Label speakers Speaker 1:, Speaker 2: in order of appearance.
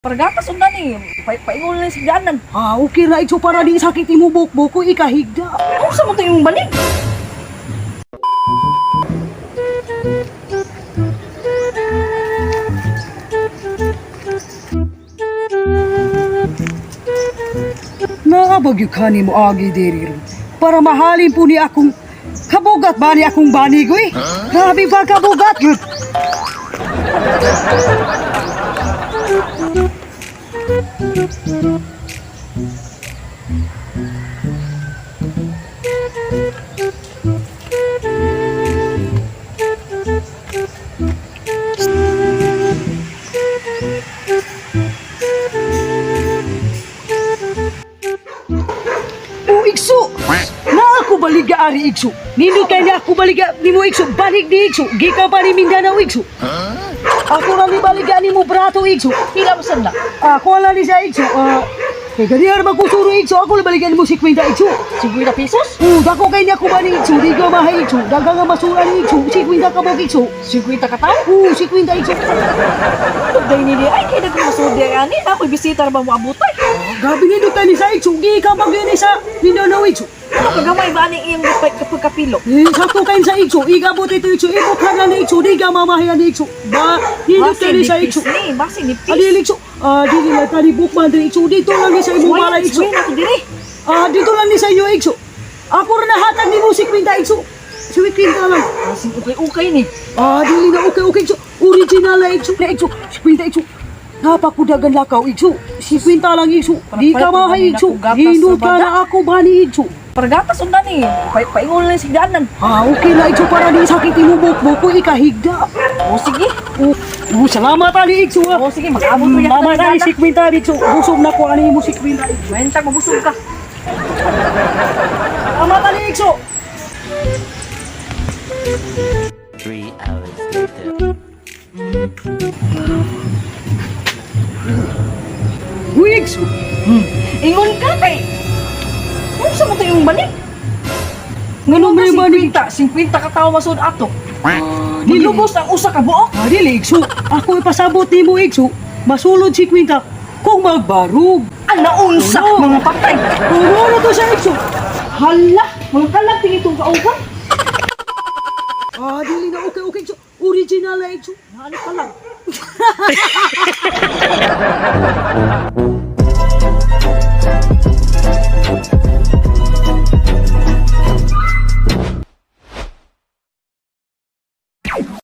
Speaker 1: Pargatas unta ni, paingon lang sa ganan.
Speaker 2: Ah, okay ra, Igso, para di sakit imo bukbuk ko ikahigda.
Speaker 1: Unsa man to imong banig?
Speaker 2: Naabag yung kani mo agi diri ron. Para mahalin po ni akong kabugat ba ni akong banig eh. Grabe ba kabugat yun? O Igso! Na ako baliga ari Igso. Nindot kay na ako baliga nimo Igso. Balik ni Igso. Gikan pa ni Mindanao Igso. Ako ra ni baliga nimo brato Igso.
Speaker 1: Pila mo sad na?
Speaker 2: Ako lang ni sa Igso. Ah, kay ganihan magkusuro Igso. Ako lang baliga nimo 50 Igso.
Speaker 1: 50 pesos?
Speaker 2: Oh, dako kay niya ko ba ni Igso. Di ka mahay Igso. Daghang nga masura ni Igso. 50 ka mo Igso.
Speaker 1: 50 ka tawo?
Speaker 2: Oo, 50 Igso.
Speaker 1: Dugay nini ay kay nagmasudi ani na ako'y bisita ra ba mo abutay.
Speaker 2: Gabi nindot kay ni sa Igso. Gikan pa gyud ni sa Mindanao Igso.
Speaker 1: Ano kagamay ba ani iyang pagkapilo?
Speaker 2: Eh, sakto kayo sa Igso. Igabot ito Igso. Ibukhan na ni Igso. Di ka mamahiya ni Igso. Ba, nindot kay ni sa
Speaker 1: nipis
Speaker 2: Igso.
Speaker 1: ni, basi nipis.
Speaker 2: Ali Igso. Ah, dili lang tani bukman diri Igso. Dito lang ni sa imong balay Igso.
Speaker 1: Suway na ko diri.
Speaker 2: Ah, dito lang ni sa inyo Igso. Ako ra nahatag nimo 50 Igso. 50 lang.
Speaker 1: Basing ukay-ukay ni.
Speaker 2: Ah, dili na okay okay Igso. Original na Igso. Na Igso. 50 Igso. Napakudagan lakaw Igso. 50 lang Igso. Di ka mahay Igso. Hindot ka na ako ba ni Igso.
Speaker 1: Pargatas unta ni, paingon lang sa ganan.
Speaker 2: Ah, okay na Igso para di sakit imong bukbuk ko ikahigda.
Speaker 1: O sige.
Speaker 2: Oh, oh, salamat ani Igso. ah.
Speaker 1: O sige, mag-abot mo yan.
Speaker 2: Tama na ni 50 Igso. Busog na ko ani mo 50 Igso.
Speaker 1: Mentang mabusog ka.
Speaker 2: Tama ani Igso.
Speaker 3: 3 hours later.
Speaker 2: Uy, Igso.
Speaker 1: Ingon ka kay unsa mo to imong banig?
Speaker 2: Ngano may banig?
Speaker 1: 50, 50 ka tawo masud ato. Nilubos ang usa ka buok.
Speaker 2: Ah, dili Igso. Ako ipasabot nimo Igso. Masulod 50 kung magbarog.
Speaker 1: Ala unsa
Speaker 2: Ano?
Speaker 1: mga patay.
Speaker 2: Kung ano to sa Igso.
Speaker 1: Hala, mga kalag tingitong kauban.
Speaker 2: Ah, dili na okay okay Igso. Original na Igso.
Speaker 1: Ano kalag?